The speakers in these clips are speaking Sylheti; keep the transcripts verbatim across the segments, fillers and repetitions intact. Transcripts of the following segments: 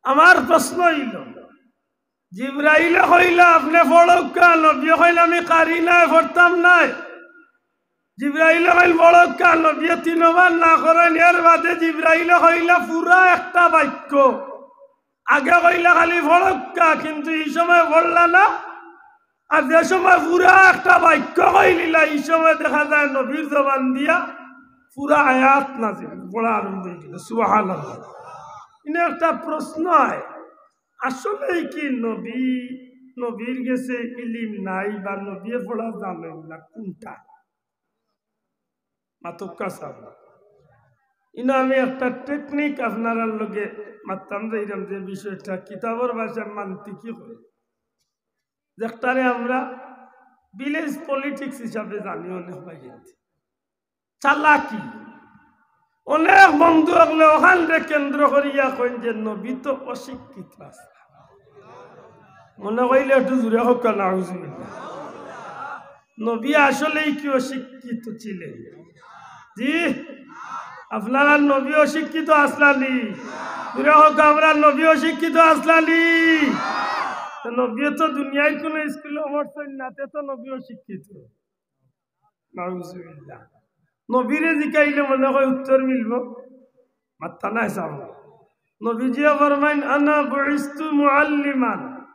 আমার প্রশ্ন অইল, জিব্রাইলে কইলা, "আপনে পড়উক্কা", নবীয়ে কইলা, "আমি কারি নায়, পড়তাম নায়।" জিব্রাইলে কইল, "পড়উক্কা", নবীয়ে তিনবার না করইন। এর বাদে জিব্রাইলে কইলা পুরা একটা বাক্য। আগে কইলা খালি পড়উক্কা, কিন্তু ই সময় পড়লা না। আর যে সময় পুরা একটা বাক্য কইলিলা, ই সময় দেখা যায় নবীর জবান দিয়া পুরা আয়াত নাজিল, পড়া আরম্ভ অই গেল। সুবহানাল্লাহ। ইনো একটা প্রশ্ন অয়, আসলেই কি নবী, নবীর গেছে ইলিম নাই বা নবীয়ে পড়া জানইন না, কুনটা? মাতউক্কা সাব। ইনো আমি একটা টেকনিক আপনারার লগে মাততাম যাইরাম, যে বিষয়টা কিতাবর ভাষায় মান্তিকি কয়, যেটারে আমরা ভিলেজ পলিটিক্স হিসাবে জানি অনেক ভাই। চালাকি। অনেক বন্ধু অকলে অখানরে কেন্দ্র করিয়া কইন যে নবী তো অশিক্ষিত আছলা। মনে কইলে একটু জুরে কউক্কা, নাউজুবিল্লাহ। নবী আসলেই কি অশিক্ষিত ছিলেন? জি, আপনারার নবী অশিক্ষিত আছলা নি? জুরে কউক্কা, আমরার নবী অশিক্ষিত আছলা নি? তো নবীয়ে তো দুনিয়ার কুনু স্কুলো পড়ছইন না, তে তো নবী অশিক্ষিত। নাউজুবিল্লাহ। নবীরে জিকাইলে মনে কয় উত্তর মিলবো, মাত্তা নাই সাব। নবীজিয়ে ফরমাইন, "আনা বুইস্তু মুআল্লিমান।"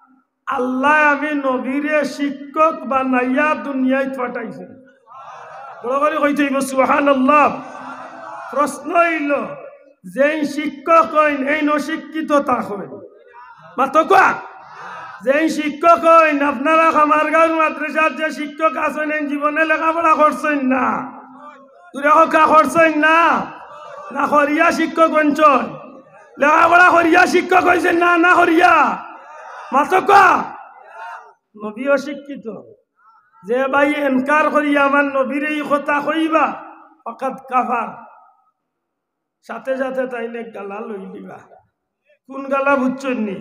আল্লায় আমি নবীরে শিক্ষক বানাইয়া দুনিয়াত পাঠাইছইন। বড় করি কইতে অইবো, সুবহানাল্লাহ। প্রশ্ন অইল, যেইন শিক্ষক অইন, এইন অশিক্ষিত থাকইন। মাতউক্কা। যেইন শিক্ষক অইন, আপনারা কামারগাঁওর মাদ্রাসার যে শিক্ষক আছইন, এইন জীবনে লেখাপড়া করছইন না। জুরে কউক্কা, করছইন না? না করিয়া শিক্ষক অইছইন? লেখাপড়া করিয়া শিক্ষক অইছইন না, না করিয়া? মাতউক্কা। নবী অশিক্ষিত। যে ভাই এনকার করিয়া আমার নবীরে ই কথা কইবা, ফাকাদ কাফার। সাথে সাথে তাইন এক গালা লইলিবা। কুন গালা বুঝছইন নি?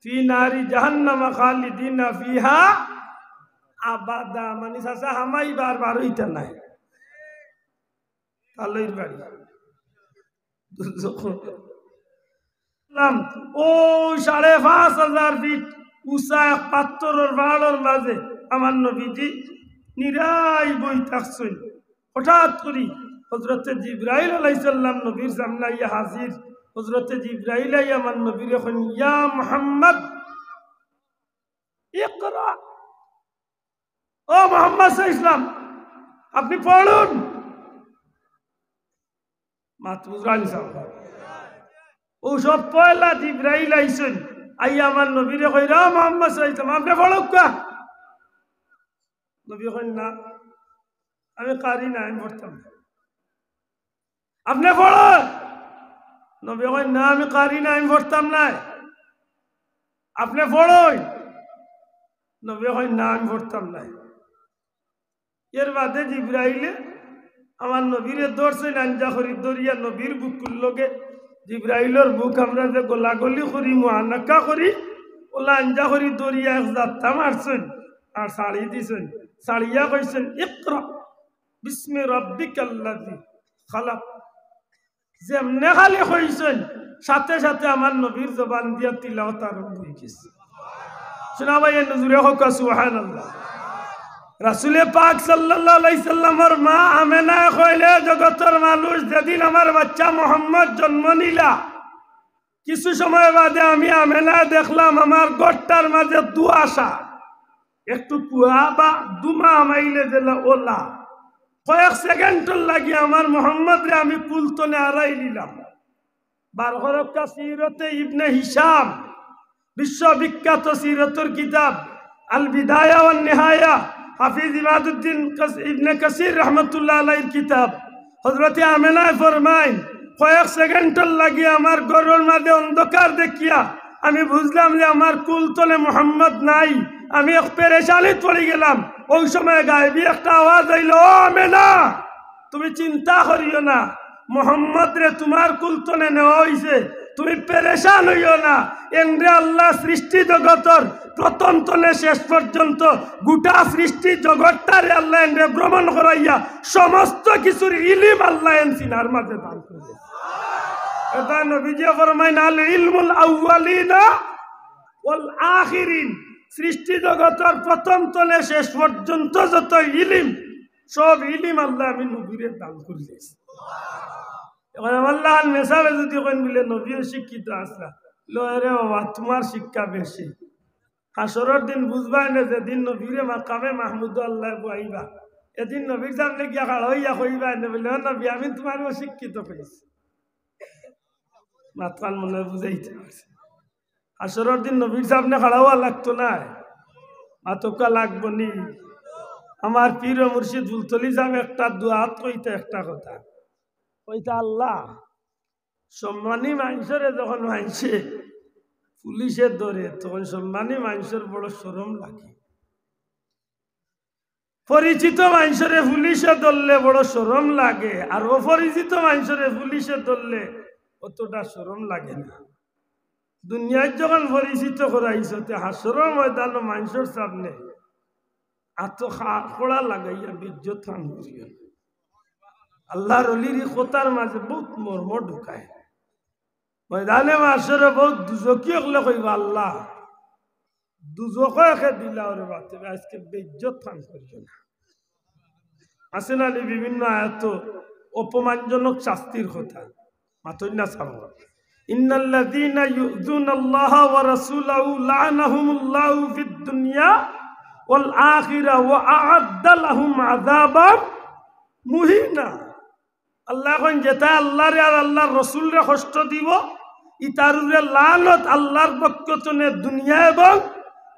"ফি নারি জাহান্নামা খালিদিনা ফিহা আবাদা।" মানি চাচা হামাইবা, আর বারইতা নায়। তালইর বাড়ি। দুজখ। অউ সাড়ে পাঁচ হাজার ফিট উচা এক পাত্থরর পাহাড়র মাজে আমার নবীজি নিরাই বই থাকছইন। হঠাৎ করি হযরতে জিব্রাইল আলাইহিস সালাম নবীর সামনে আইয়া হাজির। হযরতে জিব্রাইল আইয়া আমার নবীরে কইন, "ইয়া মুহাম্মদ, ইকরা।" ও মুহাম্মদ সাল্লাল্লাহু আলাইহি ওয়াসাল্লাম, আপনি পড়ুন। মাত বুঝরা নি সাব? অউ সব পয়লা জিব্রাইল আইছইন, আইয়া আমার নবীরে কইরা, "ও মুহাম্মদ সাল্লাল্লাহু আলাইহি ওয়াসাল্লাম, আপনি পড়উক্কা।" নবী কইন, "না, আমি কারি না, আমি পড়তাম না।" "আপনি পড়ুন।" নবী কইন, "না, আমি কারি না, আমি পড়তাম নায়।" "আপনি পড়ুন।" নবী কইন, "না, আমি পড়তাম নায়।" এর বাদে জিব্রাইলে আমার নবীরে ধরছইন, আঞ্জা করি ধরিয়া নবীর বুকুর লগে জিব্রাইলর বুক আমরা যে গলাগলি করি, মুআনাকা করি, অলা আঞ্জা করি ধরিয়া এক জাত্তা মারছইন, আর ছাড়ি দিছইন। ছাড়িয়া কইছইন, "ইকরা বিসমি রাব্বিকাল্লাযী খালাক।" যেমনে খালি কইছইন, সাথে সাথে আমার নবীর জবান দিয়া তিলাওয়াত আরম্ভ অই গেছে। শুনা ভাই, এ নজুরে কউক্কা সুবহানাল্লাহ। রাসূলে পাক সাল্লাল্লাহু আলাইহি সাল্লামর মা আমেনায় কইলে, "জগতর মানুষ, যেদিন আমার বাচ্চা মোহাম্মদ জন্ম নিলা, কিছু সময় বাদে আমি আমেনায় দেখলাম আমার ঘরটার মাজে ধুয়াশা, একটু কুয়াশা বা ধুমা হামাইলে যেলা অলা। কয়েক সেকেন্ডর লাগি আমার মোহাম্মদরে আমি কুল তনে আড়াই নিলাম।" বার করউক্কা সিরতে ইবনে হিশাম, বিশ্ববিখ্যাত সিরতর কিতাব আল বিদায়া ওয়ান নিহায়া, হাফিজ ইমাদুদ্দিন কাস-, ইবনে কাসির রহমতুল্লাহ আলাইহির কিতাব। হযরতে আমেনায় ফরমাইন, "কয়েক সেকেন্ডর লাগি আমার ঘরর মাজে অন্ধকার দেখিয়া আমি বুঝলাম যে আমার কুল তনে মোহাম্মদ নাই, আমি এক পেরেশানিত পড়ি গেলাম।" অউ সময় গায়েবী একটা আওয়াজ আইলো, "ও আমেনা, তুমি চিন্তা করিও না, মোহাম্মদরে তুমার কুল তনে নেওয়া অইছে, তুমি পেরেশান অইও না। এনরে আল্লায় সৃষ্টি জগতর প্রথম তনে শেষ পর্যন্ত গুটা সৃষ্টি জগতটারে আল্লায় এনরে ভ্রমণ করাইয়া সমস্ত কিছুর ইলিম আল্লায় এন সিনার মাজে দান করি দিছে।" কথা নবীজি ফরমাইন, "আল ইলমুল আউয়ালিনা ওয়াল আখিরিন।" সৃষ্টি জগতর প্রথম তনে শেষ পর্যন্ত যত ইলিম, সব ইলিম আল্লায় আমি নবীরে দান করিলিছি। এখন আমার লাখান মেসাবে যদি কইন বুলে, "নবীও শিক্ষিত আছলা", লো রে বাবা, তুমার শিক্ষা বেশি। হাশরর দিন বুঝবায় নে, যেদিন নবীরে মাকামে মাহমুদো আল্লায় বওয়াইবা, এদিন নবীর সামনে গিয়া খাড়া অইয়া কইবায় নে বুলে, "ও নবী, আমি তুমারে অশিক্ষিত পাইছি।" মাতখান মনে বুঝাইতে পারছি। হাশরর দিন নবীর সামনে খাড়া অওয়া লাগতো নায়, মাতউক্কা লাগবো নি? আমার পীর ও মুর্শিদ ফুলতলি সাবে একটা দোয়াত কইতা, একটা কথা কইতা, আল্লাহ, সম্মানী মানষরে যখন মানষে পুলিশে ধরে, তখন সম্মানী মানষর বড় শরম লাগে। পরিচিত মানষরে পুলিশে ধরলে বড় শরম লাগে, আর অপরিচিত মানষরে পুলিশে ধরলে অতটা শরম লাগে না। দুনিয়াত যখন পরিচিত করাইছো, তে হাশরর ময়দানো মানষর সামনে আতো খা-, খড়া লাগাইয়া বেইজ্জত খান করিও না। আল্লাহর অলির ই কথার মাঝে বউত মর্ম ঢুকায়। ময়দানে মাশরে বউত দুজখি অকলে কইবা, "আল্লাহ, দুজখো একে দিলাও রে বাতে, আইজকে বেইজ্জত খান করিও না।" আছে না নি বিভিন্ন আয়াতো অপমানজনক শাস্তির কথা? মাতইন না সাব। "ইন্নাল্লাযীনা ইউযুনাল্লাহা ওয়া রাসূলাহু লাআনাহুমুল্লাহু ফিদ দুনিয়া ওয়াল আখিরা ওয়া আ'আদ্দা লাহুম আযাবাম মুহিনা।" আল্লায় কইন, যেতায় আল্লারে আর আল্লার রসুলরে কষ্ট দিবো, ইতার উপরে লানত আল্লার পক্ষ তনে দুনিয়া এবং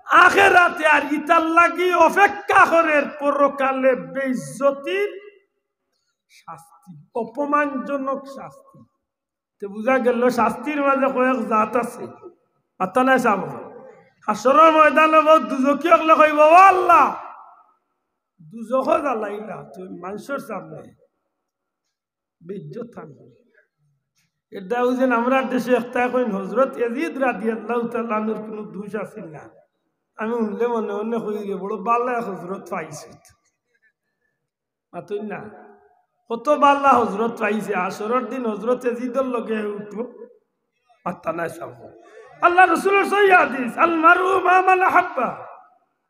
আখেরাতে, আর ইতার লাগি অপেক্ষা করের পরকালে বেইজ্জতির শাস্তি, অপমানজনক শাস্তি। তে বুঝা গেল শাস্তির মাঝে কয়েক জাত আছে। মাতইন না সাব। হাশরর ময়দানো বউত দুজখি অকলে কইবা, "ও আল্লাহ, দুজখো জ্বালাইলা তুমি মানষর সামনে।" বেইজ্জত খান করি। এর দায় অউ যে আমরার দেশে একটায় কইন, হযরত ইয়াজিদ রাদিয়াল্লাহু তাআলা আনহুর কুনু দুষ আছিল না। আমি হুনলে মনে মনে কই, "রে, বড় বালা হযরত পাইছে।" মাতইন না। কত বালা হযরত পাইছে। হাশরর দিন হযরত ইয়াজিদর লগে উঠবো। মাতইন না সাব। আল্লার রসুলর সহি হাদিস, "আল মারউ মা মান আহাব্বা।"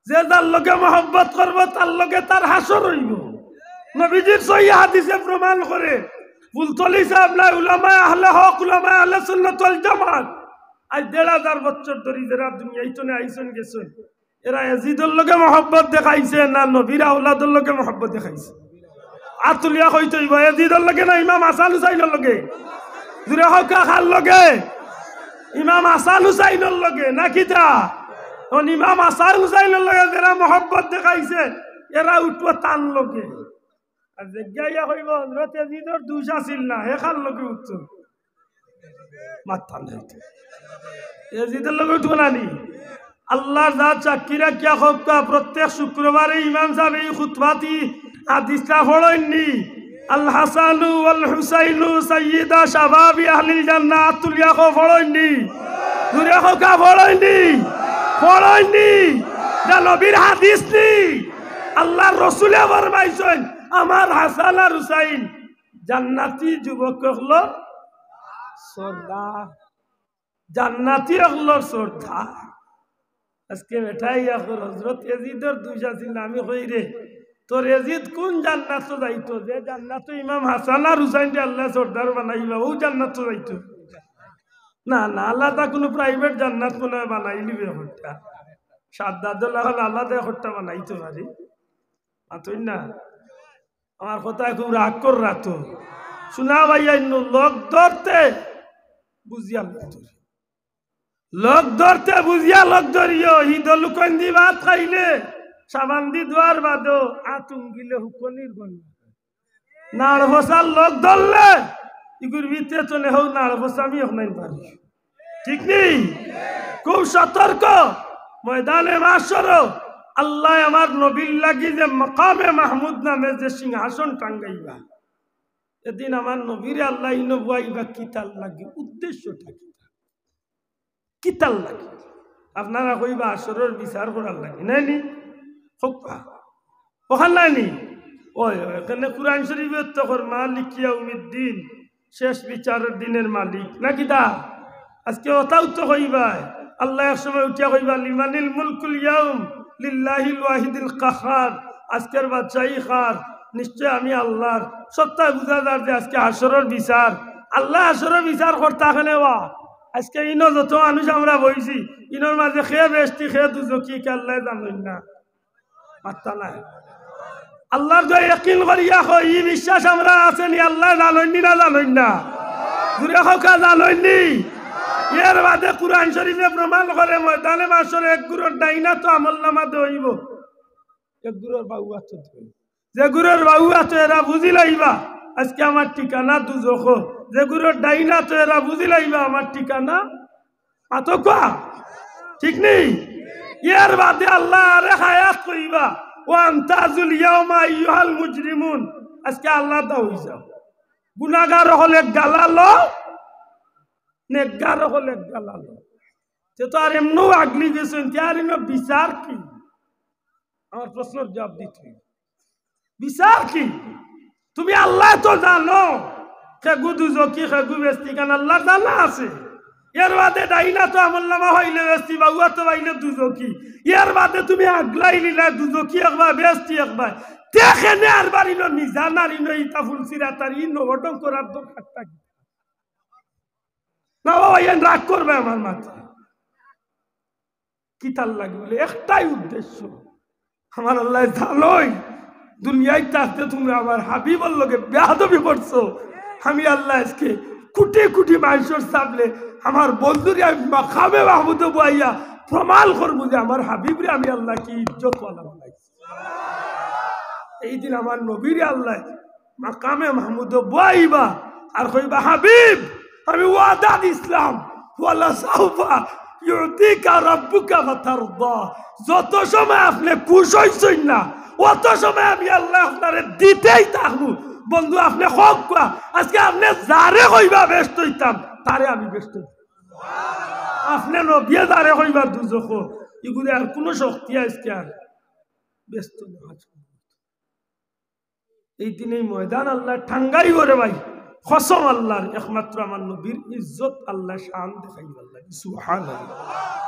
যে যার লগে মহব্বত করবো, তার লগে তার হাশর অইবো। নবীজির সহি হাদিসে প্রমাণ করে। ফুলতলি সাব নায়, উলামায়ে আহলে হক, উলামায়ে আহলে সুন্নাত ওয়াল জামাত। আইজ দেড় হাজার বছর ধরি যেরা দুনিয়াইত তনে আইছইন গেছইন, এরা ইয়াজিদর লগে মহব্বত দেখাইছে না নবীর আওলাদর লগে মহব্বত দেখাইছে? আত তুলিয়া কইতে অইবো, ইয়াজিদর লগে না ইমাম হাসান হুসাইনর লগে? জুরে কউক্কা, কার লগে? ইমাম হাসান হুসাইনর লগে, না কিতা? অখন ইমাম হাসান হুসাইনর লগে যেরা মহব্বত দেখাইছে, এরা উঠবো তান লগে। আর যেগিয়ে কইবো, "হযরত ইয়াজিদর দুষ আছিল না, হে কার লগে উঠতো?" মাতইন না। ইয়াজিদর লগে উঠবো না নি? আল্লার জাত সাক্ষী রাখিয়া কউক্কা, প্রত্যেক শুক্রবারে ইমাম সাবে ই খুতবাত ই হাদিসটা পড়ইন নি? "আল হাসানু ওয়াল হুসাইনু সাইয়্যিদা শাবাবি আহলিল জান্নাহ।" আত তুলিয়া কও, পড়ইন নি? জুরে কউক্কা, পড়ইন নি? পড়ইন নি? ইটা নবীর হাদিস নি? আল্লার রসুলে ফরমাইছইন, "আমার হাসান আর হুসাইন জান্নাতি যুবক অকলর সর্দার, জান্নাতি অকলর সর্দার।" আইজকে বেটায় ইয়া কর, "হযরত ইয়াজিদর দুষ আছিল না।" আমি কই, "রে, তোর ইয়াজিদ কুন জান্নাতো যাইতো? যে জান্নাতো ইমাম হাসান আর হুসাইনরে আল্লায় সর্দার বানাইবা, অউ জান্নাতো যাইতো?" না, না, আলাদা কুনু private জান্নাত মনে অয় বানাইলিবে একটা। সাদ্দাদর লাখান আলাদা একটা বানাইতো পারি। মাতইন না। আমার কথায় খুব রাগ কররা তো। হুনো ভাইয়াইন, লগ ধরতে বুঝিয়া লগ ধরিও। লগ ধরতে বুঝিয়া লগ ধরিও। হিদো লুকইন্দি ভাত খাইলে, সাবানদি ধোয়ার বাদেও আত উঙ্গিলে হুকনির গন্ধ। নাড় ফসার লগ ধরলে, ইগুর ভিতরে তনে হউ নাড় ফসামি অখনাইন পারি। ঠিক নি? খুব সতর্ক। ময়দানে মাশরো আল্লায় আমার নবীর লাগি যে মাকামে মাহমুদ নামে যে সিংহাসন টাঙ্গাইবা, এদিন আমার নবীরে আল্লায় ইনো বওয়াইবা কিতার লাগি, উদ্দেশ্যটা কিতা? কিতার লাগি? আপনারা কইবা হাশরর বিচার করার লাগি, নায় নি? কউক্কা। অখান নায় নি? ওই, ওই, এখানে কুরআন শরীফে তো কর, "মালিকি ইয়াউমিদ্দিন", শেষ বিচারর দিনর মালিক, না কিতা? আজকে অতাউ তো কইবায়, আল্লায় এক সময় উঠিয়া কইবা, "লিমানিল মুলকুল ইয়াউম, লিল্লাহিল ওয়াহিদিল কাহহার।" আজকের বাদশাহী কার? নিশ্চয় আমি আল্লাহর। সত্তায় বুঝা যার যে আজকে হাশরর বিচার, আল্লায় হাশরর বিচার করতা কেনে বা? আজকে ইনো যত মানুষ আমরা বইছি, ইনোর মাঝে কে বেহেস্তি, কে দুজখি, কে আল্লায় জানইন না? মাত্তা নাই। আল্লাহর দোয়া ইয়াকিন করিয়া কই, ই বিশ্বাস আমরার আছে নি? আল্লায় জানইন নি না জানইন না? জুরে কউক্কা, জানইন নি? এর বাদে কুরআন শরীফে প্রমাণ করে, ময়দানে মাশরে এক গুরুর ডাইন আতো আমল নামা দেওয়া অইবো, এক গুরুর বাউ আতো দেওয়া অইবো। যে গুরুর বাউ আতো এরা বুঝি লাইবা, আজকে আমার ঠিকানা দুজখ। যে গুরুর ডাইন আতো এরা বুঝি লাইবা, আমার ঠিকানা আতো কুয়া। ঠিক নি? এর বাদে আল্লায় আরেক আয়াত কইবা, "ওয়ামতাজুল ইয়াউমা আইয়ুহাল মুজরিমুন।" আজকে আলাদা অই যাও। গুনাগার অকল এক গালালো, নেকগার অকল এক গালালো। তে তো আর এমনেউ আগলি গেছইন, তে আর ইনো বিচার কি? আমার প্রশ্নর জবাব দিতে অইবো। বিচার কি? তুমি আল্লায় তো জানো, কেগু দুজখি, কেগু বেহেস্তি, কারণ আল্লাহর জানা আছে। এর বাদে ডাইন আতো আমল নামা পাইলে বেহেস্তি, বাউ আতো পাইলে দুজখি। এর বাদে তুমি আগলাই লিলায় দুজখি একবায়, বেহেস্তি একবায়। তে কেনে আরবার ইনো মিজান আর ইনো ইটা ফুলসিরাত আর ইনো অডং করার দরকারটা কি? না বাবা, ইয়ান রাগ করবায় আমার মাথায়। কিতার লাগি বুলে একটাই উদ্দেশ্য, আমার আল্লায় জানইন দুনিয়াত থাকতে তুমরা আমার হাবিবর লগে বেয়াদবি করছো। আমি আল্লায় আজকে কুটি কুটি মানষর সামনে আমার বন্ধুরে আমি মাকামে মাহমুদো বওয়াইয়া প্রমাণ করমু যে আমার হাবিবরে আমি আল্লায় কি ইজ্জতওয়ালা বানাইছি। এই দিন আমার নবীরে আল্লায় মাকামে মাহমুদো বওয়াইবা আর কইবা, "হাবিব, আমি ওয়াদা দিছলাম, ওয়ালা সাউফা ইউতিকা রাব্বুকা ফাতারদা।" যত সময় আপনে খুশ অইছইন না, অত সময় আমি আল্লায় আপনারে দিতেউ থাকমু। বন্ধু, আপনে কউক্কা, আজকে আপনে যারে কইবা বেহেস্ত অইতাম, তারে আমি বেহেস্ত অইতাম। আপনে নবিয়ে যারে কইবা দুজখ, ইগুরে আর কুনু শক্তি আজকে আর বেহেস্ত না। এই দিন এই ময়দান আল্লায় টাঙ্গাইবো রে ভাই, কসম আল্লাহর, একমাত্র আমার নবীর ইজ্জত আল্লায় শান দেখাইবো আল্লায়। সুবহানাল্লাহ।